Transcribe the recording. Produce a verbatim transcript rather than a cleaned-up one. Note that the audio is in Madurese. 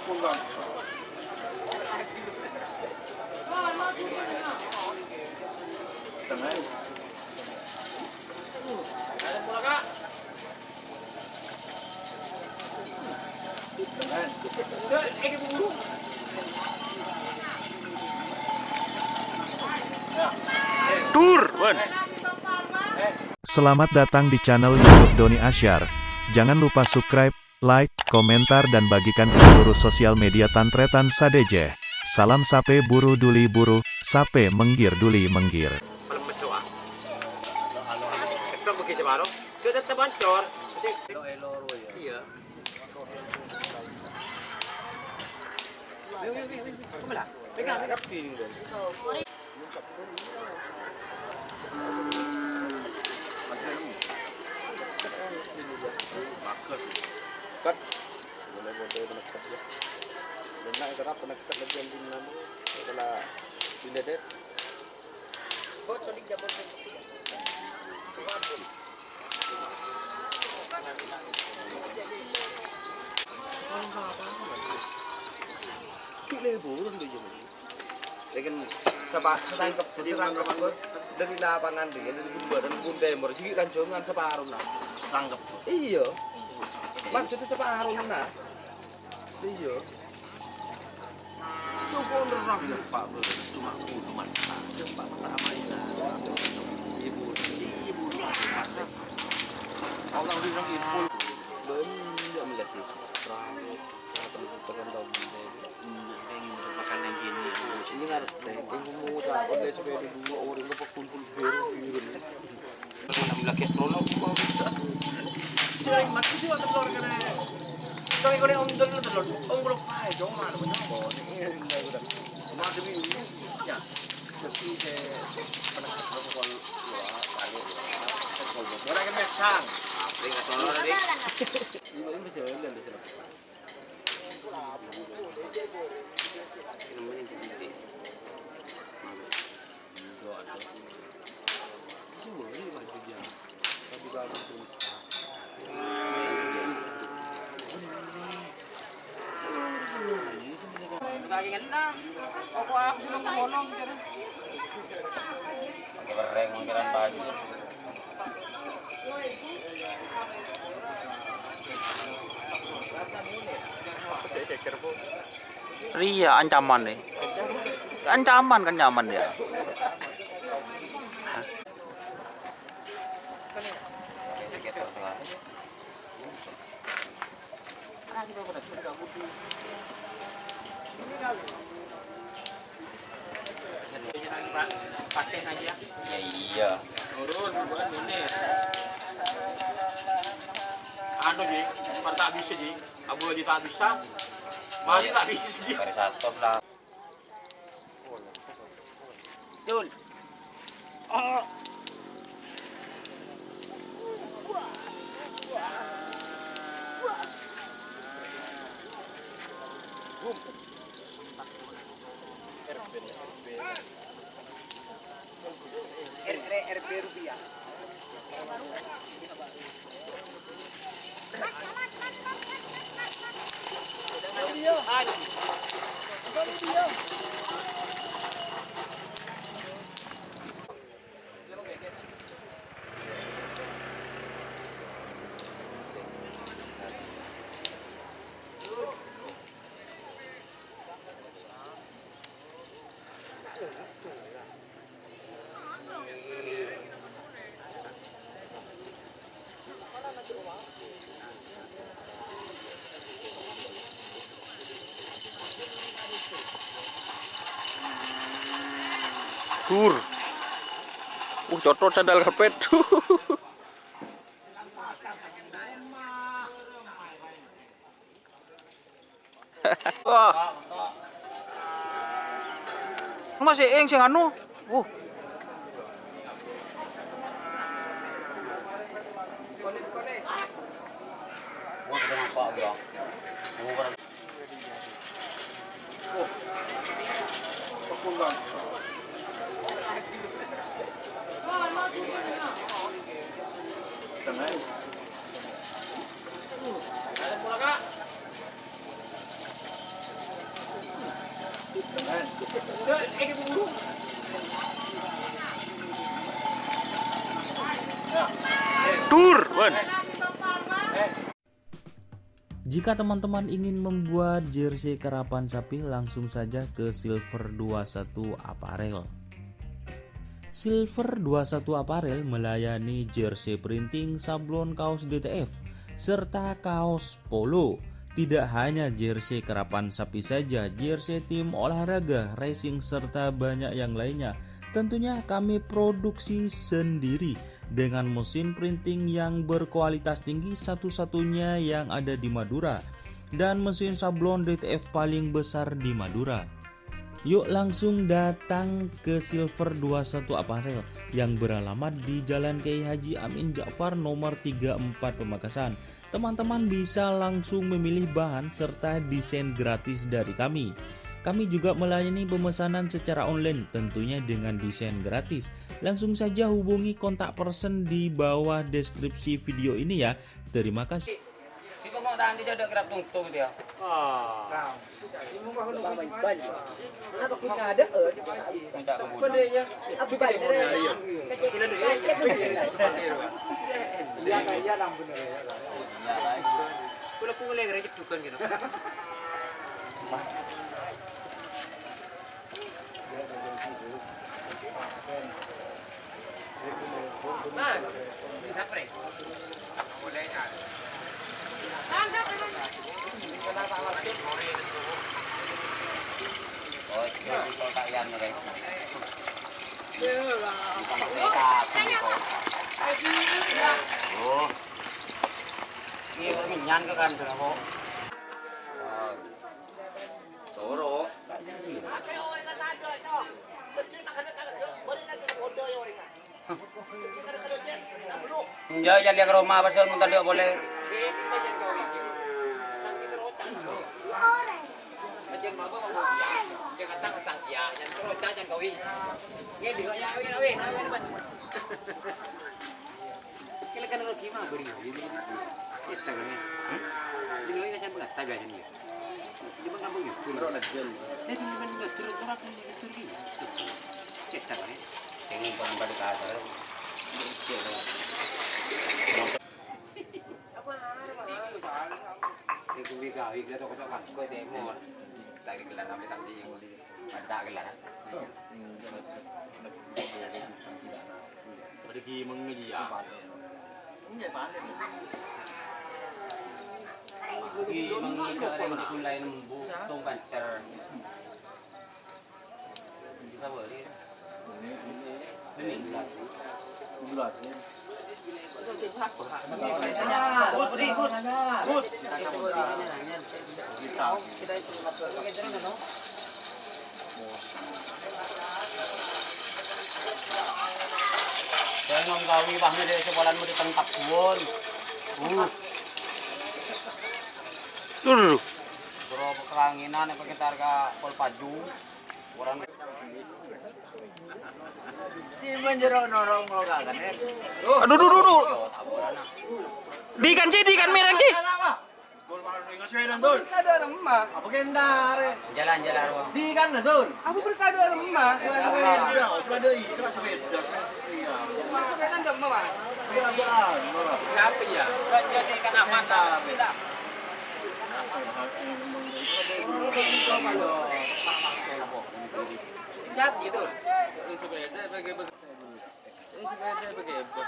Dur, wen. Selamat datang di channel YouTube Doni Asyar. Jangan lupa subscribe, like, komentar, dan bagikan ke seluruh sosial media tan-trètan sadhâjâ. Salam sapè buru duli buru, sapè mèngghir duli mèngghir. Dia tetap hancur. Iya. Sekat. Mulai mode peneket ya. Lenak kerap peneket lagi yang di mana? Setelah diledet. Cuk, leburan tuh, Jung. Ya kan, sepa-, setangkep, setangkep, Bos. Dari lapangan dia, dari Jember, dari Kebun Timur, jadi kan jangan separuh, nah. Setangkep, Bos. Iya. Maksudnya separuh, nah. Iya. Coba nerang, Pak, Bro. Cuma kudu mantap. Coba pertama ini. Ibu, ibu, Allah udah bilang ibu. Banyak melihat sih. Rambut, tekan tahun ini. Makan yang gini. Ini ngerti, ini mau tak oleh sepeda dua orang ke pekul-pekul biru-biru. Lagi astronot. Ceng, mati sih waktu keluar kene. Ceng, kene om dulu, dulu. Om belum pakai, dong, mana punya apa? Ini, ini, ini, ini. Cuma demi ini, ya. Jadi, saya pernah ke pukul dua, kali dua. Pukul dua. Orang kan nyaksang. Apa yang kata orang tadi? Ini, ini bisa jalan, bisa. Pakai kereng, mungkinan baju. Iya, ancaman nih. Ancaman, kan nyaman ya. Ya iya. Turun, buat ini. Anu, Ji, pas tak bisa, Ji. Abu Haji tak bisa. Masih tak bisa, Ji. Hari satu lah. Dul. R R R B rupiah. Dur. Uh, cotol sandal karpet. Wah. Masih eng sing anu. Uh. Tur, Wan. Jika teman-teman ingin membuat jersey karapan sapi, langsung saja ke Silver dua satu Apparel. Silver dua satu Apparel melayani jersey printing, sablon kaos D T F, serta kaos polo. Tidak hanya jersey karapan sapi saja, jersey tim olahraga, racing, serta banyak yang lainnya. Tentunya kami produksi sendiri dengan mesin printing yang berkualitas tinggi, satu-satunya yang ada di Madura, dan mesin sablon D T F paling besar di Madura. Yuk langsung datang ke Silver dua satu Apparel yang beralamat di Jalan Kiai Haji Amin Ja'far nomor tiga empat Pamekasan. Teman-teman bisa langsung memilih bahan serta desain gratis dari kami. Kami juga melayani pemesanan secara online, tentunya dengan desain gratis. Langsung saja hubungi kontak person di bawah deskripsi video ini ya. Terima kasih. Di bengkok tadi ada kerap tungtung dia. Ah. Minta kebun. Iya, iya, iya, ampun, iya, iya. Kalau aku ngeliat gereja dukan gitu. Oh. Iya, minyan ke kan, kok. Toro. Enjâ', jâ' lèya ka roma, pas mon tadâ' polè. Kèlè kan rogi mabâr ngawin. Cètak, kan, ya? Hah? Ini kan saya pengatta biasanya, ya. Cuma kampung itu. Bro, lagi. Jadi, ini kan nggak turun, turun, turun, turun, ya. Cètak, kan, ya? Yang paling pada kasar. Ini gue gawe, kita toko-toko kan, gue demo. Tadi gelar, sampai tadi. Padâ gelar. Padâ gimeng jiyâ. Gimeng jiyâ, rèng jiyâ laèn embu, tong pancer. Bisa beli. Ini. Saya nang gawi wah nang desa Polan mau ditangkap suwon. Uh. Tur. Bro, kelanginan yang pakai targa pol paju. Orang. Di menjero norong lo kangen. Aduh, duh, duh, duh. Di kan, Ci, di kan, mereng, Ci. Dul, kalau ingat sepeda, Dul. Ada remah. Apa kendar? Jalan-jalan, Bang. Di kan, Dul. Apa berkado remah? Kelas sepeda, oh, pada itu kelas sepeda. Iya. Mas sepeda ndak mau, Mas? Iya, Bang. Siapa ya? Jadi kan aman, Bang. Sepeda. Siap gitu. Sepeda pakai, pakai sepeda pakai apa?